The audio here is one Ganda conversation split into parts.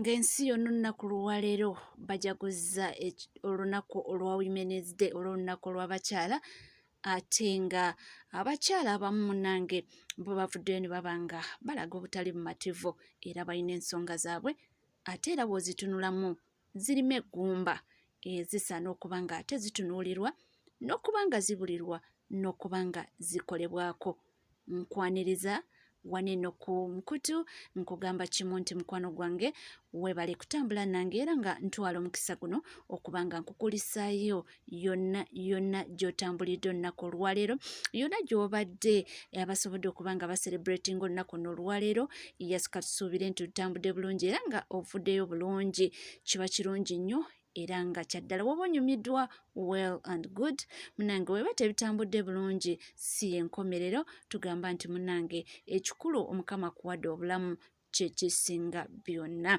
Ng'ensi yonna olunaku lwaleero bajaguzza olunaku olwa Women's Day, olw'olunaku lw'abakyala, ate nga abakyala abamu munnange bo bavuddeyo ne baba nga balaga obutali bumativu era balina ensonga zaabwe, ate era bw'ozitunulamu zirimu eggumba ezisaana okuba nga ate zitunuulirwa n'okuba nga zibulirwa n'okuba nga zikolebwako. Nkwaniriza wano eno ku mukutu, nkugamba kimu nti mukwano gwange weebale kutambula nange, era nga ntwala omukisa guno okuba nga nkukulisaayo yonna yonna gy'otambulidde olunaku olwaleero, yonna gy'obadde, abasobodde okuba nga bacelebratinga olunaku luno olwaleero. Yes, katusuubire nti otambudde bulungi era nga ovuddeyo bulungi. Kiba kirungi nnyo era nga kyaddala woba onyumiddwa, well and good. Munange, weba tebitambudde bulungi, si yenkomerero. Tugamba nti munange ekikulu Omukama akuwadde obulamu, kyekisinga byonna.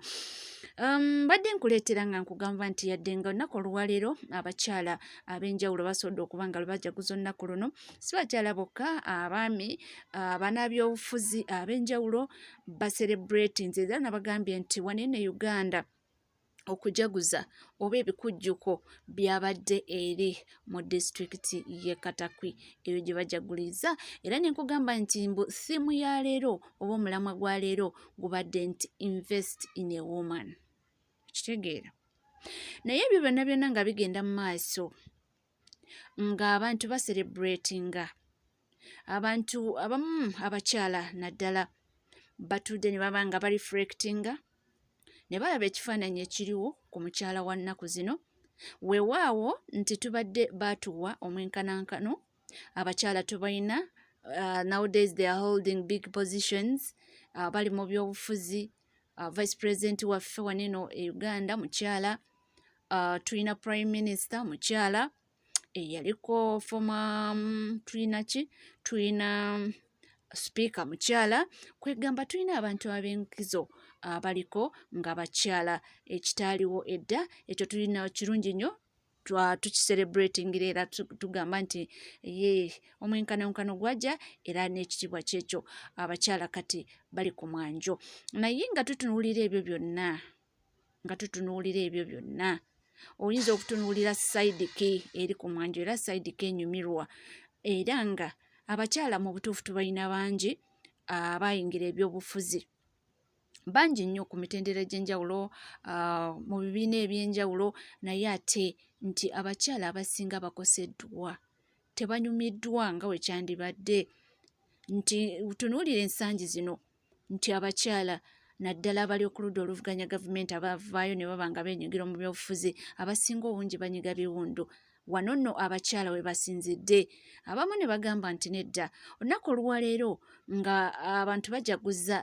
Mbadde nkuleetera nga nkugamba nti yadde nga olunaku olwaleero abakyala ab'enjawulo basobodde okuba nga lwebajaguza olunaku luno, si bakyala bokka, abaami, abanabyobufuzi ab'enjawulo bacelebratinze. Era nabagambye nti wano ne Uganda okujaguza oba ebikujjuko byabadde eri mu disitulikiti y'e Katakwi, eyo gye bajaguliza. Era ne nkugamba nti mbu theme ya leero oba omulamwa gwa leero gubadde nti "Invest in a woman". Kitegeera? Naye ebyo byonna byonna nga bigenda mu maaso, ng'abantu bacelebratinga, abantu abamu, abakyala naddala, batudde ne baba nga bareflectinga ne balaba ekifaananyi ekiriwo ku mukyala wa nnaku zino. Weewaawo nti tubadde baatuwa omwenkanankano, abakyala tubalina, nowadays they are holding big positions, bali mu byobufuzi. Vice president waffe waneno e Uganda mukyala, tulina prime minister mukyala eyaliko former, tulina ki, tulina speaker mukyala. Kwegamba tulina abantu ab'enkizo abaliko nga bakyala, ekitaaliwo edda. Ekyo tulina kirungi nnyo, tukicelebratingira era tugamba nti ye omwenkanonkano gwajja era n'ekitiibwa kyekyo, abakyala kati bali ku mwanjo. Naye nga tutunuulira ebyo byonna, nga tutunuulira ebyo byonna, oyinza okutunuulira side ki eri ku mwanjo era side ki enyumirwa, era nga abakyala mu butuufu tubalina bangi abayingira ebyobufuzi, bangi nnyo ku mitendera egy'enjawulo, mu bibiina ebyenjawulo, naye ate nti abakyala abasinga bakoseddwa, tebanyumiddwa nga we kyandibadde. Nti tunuulira ensangi zino nti abakyala, naddala abali ku ludda oluvuganya gavumenti, abavaayo ne baba nga beenyigira mu byobufuzi, abasinga obungi banyiga biwundu. Wano nno abakyala we basinzidde abamu ne bagamba nti nedda, olunaku olwaleero nga abantu bajaguza,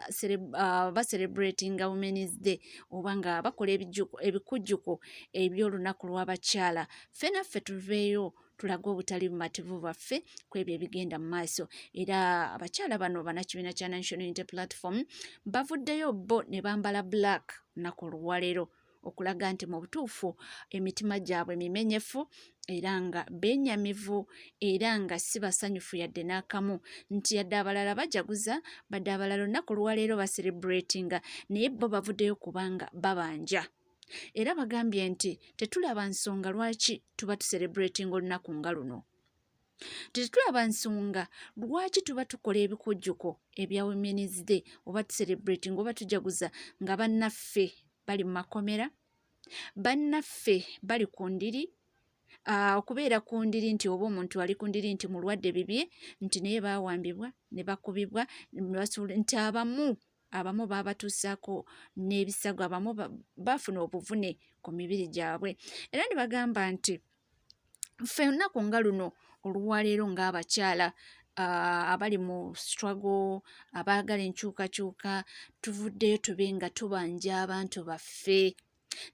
bacelebratinga Women's Day oba nga bakola ebikujjuko eby'olunaku lw'abakyala, ffe naffe tuveeyo tulage obutali bumativu bwaffe ku ebyo ebigenda mu maaso. Era abakyala bano bannakibiina kya National Unity Platform bavuddeyo bo ne bambala black lunaku olwaleero okulaga nti mu butuufu emitima gyabwe mimenyefu era nga benyamivu era nga si basanyufu yadde n'akamu, nti yadde abalala bajaguza, badde abalala olunaku olwaleero bacelebratinga, naye bo bavuddeyo kubanga babanja. Era bagambye nti tetulaba nsonga lwaki tuba tucelebratinga olunaku nga luno, tetulaba nsonga lwaki tuba tukola ebikujjuko ebya Women's Day oba tucelebratinga oba tujaguza nga bannaffe bali mu makomera, bannaffe bali ku ndiri. Okubeera ku ndiri nti oba omuntu ali ku ndiri nti mulwadde bibye, nti naye baawambibwa ne bakubibwa, nti abamu baabatuusaako n'ebisago, abamu baafuna obuvune ku mibiri gyabwe. Era ne bagamba nti ffe olunaku nga luno olwaleero ng'abakyala abali mu struggle, abaagala enkyukakyuka, tuvuddeyo tube nga tubanja abantu baffe.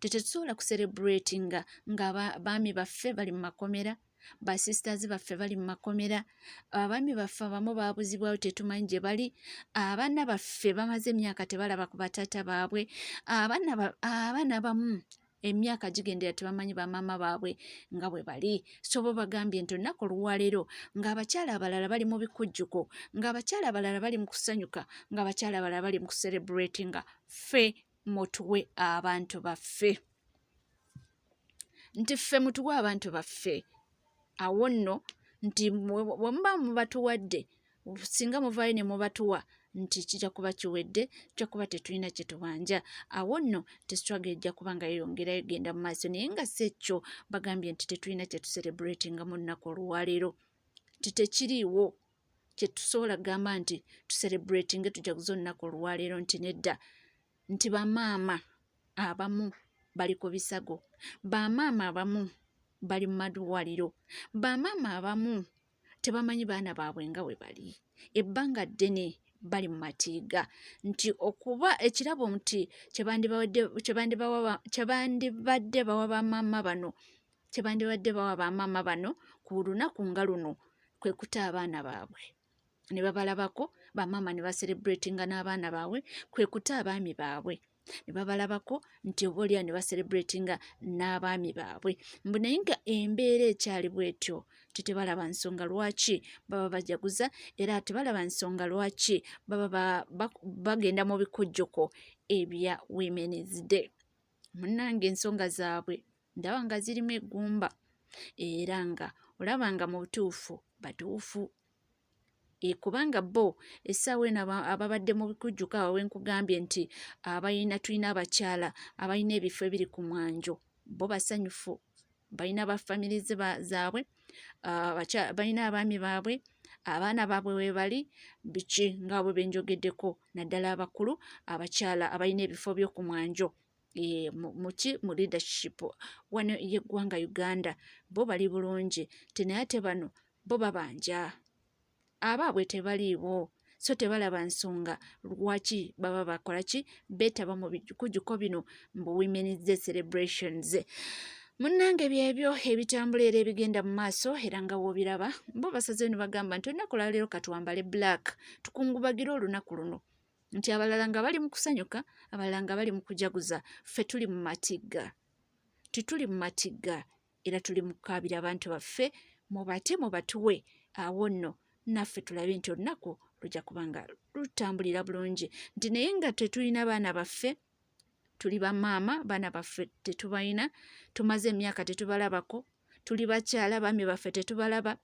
Tetusobola kucelebratinga nga abaami baffe bali mu makomera, basisters baffe bali mu makomera, abaami baffe abamu baabuzibwayo, tetumanyi gye bali, abaana baffe bamaze emyaka tebalaba ku bataata baabwe, abaana bamu emyaka gigendera tebamanyi bamaama baabwe nga bwe bali. So bo bagambye nti olunaku olwaleero ng'abakyala abalala bali mu bikujjuko, ng'abakyala abalala bali mu kusanyuka, ng'abakyala abalala bali mu kucelebratinga, ffe mutuwe abantu baffe, nti ffe mutuwe abantu baffe. Awo nno nti bwe muba mubatuwadde, singa muvaayo ne mubatuwa, nti kijja kuba kiwedde, kijja kuba tetulina kye tubanja. Awo nno te struggle ejja kuba nga yeyongerayo genda mu maaso. Naye nga si ekyo, bagambye nti tetulina kye tucelebratinga mu lunaku olwaleero, nti tekiriiwo kye tusobola kugamba nti tucelebratinge, tujaguze olunaku olwaleero, nti nedda, nti bamaama abamu bali ku bisago, bamaama abamu bali mu madwaliro, bamaama abamu tebamanyi baana baabwe nga bwe bali, ebbanga ddene bali mu matiiga, nti okuba ekirabo nti kyebandibadde bawa bamaama bano, kyebandibadde bawa bamaama bano ku lunaku nga luno, kwe kuta abaana baabwe ne babalabako, bamaama ne bacelebratinga n'abaana baabwe, kwe kuta abaami baabwe ne babalabako, nti oba olya ne bacelebratinga n'abaami baabwe. Mbu naye nga embeera ekyali bwetyo, tebalaba nsonga lwaki baba bajaguza, era tebalaba nsonga lwaki baba bagenda mu bikujjuko ebya Women's Day. Munnange, ensonga zaabwe ndaba nga zirimu eggumba, era nga olaba nga mu butuufu batuufu, kubanga bo essaawa eno ababadde mu bikujjuko abo wenkugambye nti abalina, tulina abakyala abalina ebifo ebiri ku mwanjo, bo basanyufu, balina bafamily zaabwe, balina abaami baabwe, abaana baabwe weebali, biki nga bwe benjogeddeko, naddala abakulu abakyala abalina ebifo by'oku mwanjo muki mu leadership wano y'eggwanga Uganda, bo bali bulungi. Naye ate bano bo babanja abaabwe tebaliiwo, so tebalaba nsonga lwaki baba bakola ki, beetaba mu bikujjuko bino mbu Women's Day celebrations. Munnange, byebyo ebitambula era ebigenda mu maaso, era nga woobiraba bo basazeeyo ne bagamba nti olunaku lwaleero katwambale black, tukungubagire olunaku luno, nti abalala nga bali mu kusanyuka, abalala nga bali mu kujaguza, ffe tuli mu matigga, tituli mu matigga era tuli mu kukaabira abantu baffe, mubate mubatuwe. Awo nno naffe tulabe nti olunaku lujja kuba nga lutambulira bulungi, nti naye nga tetulina baana baffe, tuli bamaama, baana baffe tetubalina, tumaze emyaka tetubalabako, tuli bakyala, baami baffe tetubalaba,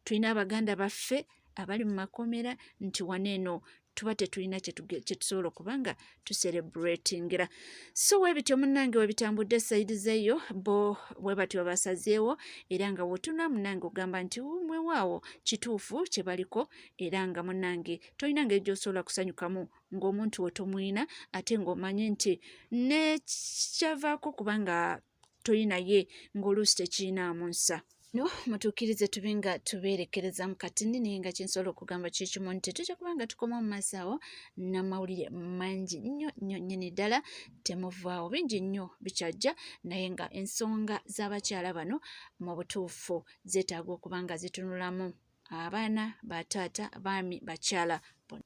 tulina abaganda baffe abali mu makomera, nti wano eno tuba tetulina kyetusobola okuba nga tucelebratingira. So webityo munnange webitambudde side zeeyo, bo bwe batyo basazeewo, era nga wotuna munnange ogamba nti mwewaawo kituufu kye baliko, era nga munnange tolina ngeri gy'osobola kusanyukamu ng'omuntu we tomwina, ate ng'omanyi nti nekyavaako kubanga toli naye, ng'oluusi tekirinaamu nsa. No mutuukirize tube nga tubeerekereza mu katini, naye nga kyensobola okugamba kikimu nti tujja kuba nga tukoma mu maaso awo n'amawulire mangi nnyo nnyo nnyini ddala. Temuvaawo, bingi nnyo bikyajja, naye nga ensonga z'abakyala bano mu butuufu zeetaaga okuba nga zitunulamu abaana, bataata, baami, bakyala.